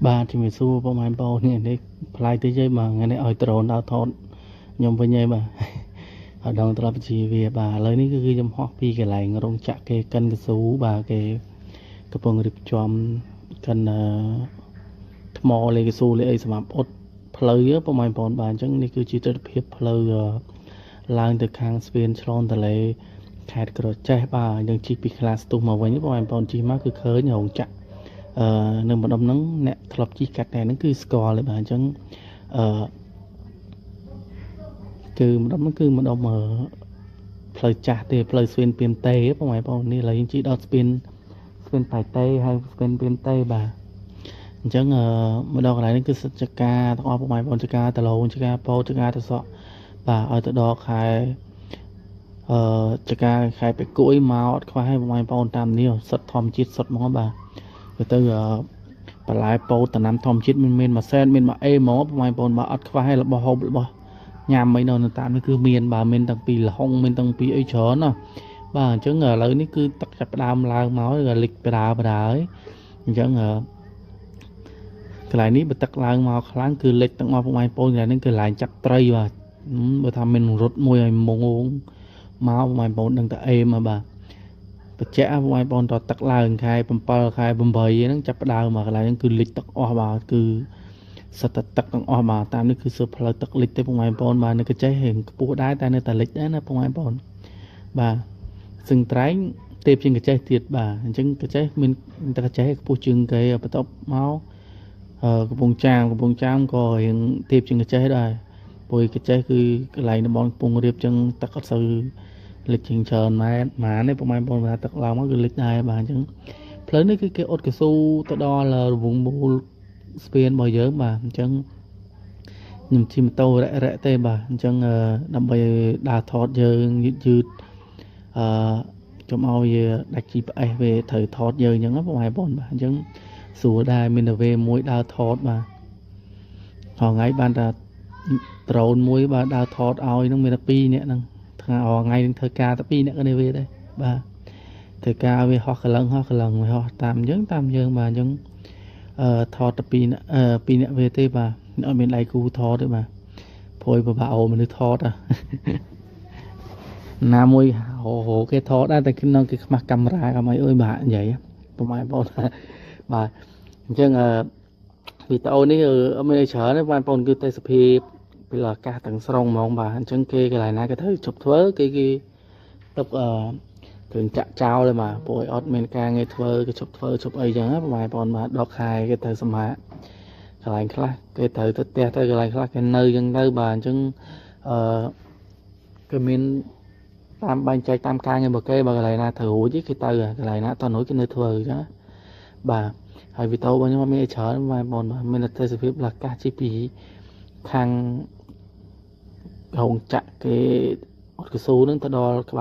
បាទជំរាបសួរបងប្អូននេះផ្លាយតិចហើយបាទថ្ងៃនេះឲ្យដ្រូនដល់ថតខ្ញុំវិញហើយបាទឲ្យដងត្រឡប់ជាវាបាទឥឡូវនេះគឺខ្ញុំហោះពីកន្លែងរោងចក្រគេកិនកស៊ូបាទគេកំពុងរៀបចំកិនថ្មលេកស៊ូលេអីសម្រាប់អ៊ុតផ្លូវបងប្អូនបាទអញ្ចឹងនេះគឺជាទិដ្ឋភាពផ្លូវឡើងទៅខាងស្ពានឆ្លងទន្លេខេត្តក្រចេះបាទយើងជិះពីខ្លាស្ទុះមកវិញបងប្អូនជិះមកគឺឃើញរោងចក្រនៅម្ដុំហ្នឹងអ្នកធ្លាប់ជិះកាត់តែហ្នឹងគឺស្គាល់ទេបាទអញ្ចឹងអឺគឺម្ដុំហ្នឹងគឺម្ដុំផ្លូវចាស់ទេផ្លូវស្ពានពីមតេបងប្អូននេះឥឡូវយើងជិះដល់ស្ពានប៉ៃតេហើយស្ពានពីមតេបាទអញ្ចឹងមកដល់កន្លែងនេះគឺសិតចកាទាំងអស់បងប្អូនចកាដឡូងចកាពោតចកាត្រសក់បាទឲ្យទៅដល់ខែចកាខែបេគួយមកអត់ខ្វះឲ្យបងប្អូនតាមនេះសិតធម្មជាតិសុទ្ធហ្មងបាទទៅបន្លែពោតតំណាំធម្មជាតិមានមួយសែនមានមួយអេហ្មងបងប្អូនបាទអត់ខ្វះឲ្យរបស់ហូបរបស់ញ៉ាំអីនៅតាមនេះគឺមានបាទមានតាំងពីល្ហុងមានតាំងពីអីច្រើនណាបាទអញ្ចឹងឥឡូវនេះគឺទឹកចាប់ផ្ដើមឡើងមកលិចបដាបដាហើយអញ្ចឹងកន្លែងនេះបើទឹកឡើងមកខ្លាំងគឺលិចទាំងអស់បងប្អូនកន្លែងនេះគឺកន្លែងចាប់ត្រីបាទបើថាមានរត់មួយឲ្យមងមកបងប្អូនដឹងតែអេមបាទបច្ចៈបងប្អូនតទឹកឡើងខែ7ខែ8ហ្នឹងចាប់ផ្ដើមមកកន្លែងហ្នឹងគឺលិចទឹកអស់បាទគឺសិតតែទឹកទាំងអស់បាទតាមនេះគឺសើផ្លូវទឹកលិចទេបងប្អូនបាទនៅកញ្ចេះរៀងខ្ពស់ដែរតែនៅតែលិចដែរណាបងប្អូនបាទសឹងត្រែងទេពជាងកញ្ចេះទៀតបាទអញ្ចឹងកញ្ចេះមានតែកញ្ចេះខ្ពស់ជាងគេបន្ទាប់មកកំពង់ចាមក៏រៀងទេពជាងកញ្ចេះដែរព្រោះកញ្ចេះគឺកន្លែងតំបន់កំពង់រាបចឹងទឹកអត់សូវលិចជាងច្រើនម៉ែត្រម៉ានេះបងប្អូនថាទឹកឡើងមកគឺលិចដែរបាទអញ្ចឹងផ្លូវនេះគឺគេអ៊ុតកស៊ូទៅដល់រង្វង់មូលស្ពានរបស់យើងបាទអញ្ចឹងខ្ញុំជិះម៉ូតូរ៉ាក់ទេបាទអញ្ចឹងដើម្បីដើរថតយើងយឺតយឺតអឺខ្ញុំឲ្យដាច់ GPS វាត្រូវថតយើងអញ្ចឹងបងប្អូនបាទអញ្ចឹងស្រួលដែរមានតែវេមួយដើរថតបាទថ្ងៃបានតែដ្រូនមួយបាទដើរថតឲ្យនឹងមានតែ2នាក់ហ្នឹងថ្ងៃថ្ងៃនឹងធ្វើការតែ2នាក់គ្នាវាដែរបាទធ្វើការវាហោះកលឹងវាហោះតាមយើងបាទអញ្ចឹងថតតែ2នាក់2នាក់វាទេបាទអត់មានដៃគូថតទេបាទព្រួយបបាអូមនុស្សថតណាមួយហោគេថតដែរតែក្នុងគេខ្មាស់កាមេរ៉ាកុំអីអើយបាទនិយាយពុកម៉ែបងប្អូនបាទអញ្ចឹងវីដេអូនេះអត់មានអីច្រើនទេបងប្អូនគឺទេសភាពពីអាកាសទាំងស្រុងហ្មងបាទអញ្ចឹងគេកន្លែងណាគេត្រូវជប់ធ្វើគេទុកគ្រឿងចាក់ចោលទេបាទព្រោះអត់មានការងារធ្វើគេជប់ធ្វើជប់អីចឹងណាបងប្អូនបាទដល់ខែគេត្រូវសម្រាកកន្លែងខ្លះគេត្រូវទៅផ្ទះទៅកន្លែងខ្លះគេនៅចឹងទៅបាទអញ្ចឹងគេមានតាមបែងចែកតាមការងាររបស់គេបើកន្លែងណាត្រូវរួចគេទៅកន្លែងណាតរួចគេនៅធ្វើចឹងបាទហើយវីដេអូរបស់ខ្ញុំអត់មានអីច្រើនបងប្អូនបាទមានតែទេសភាពអាកាសជិះពីខាងរោងចក្រគេអត់កស៊ូនឹងទៅដល់ក្បាល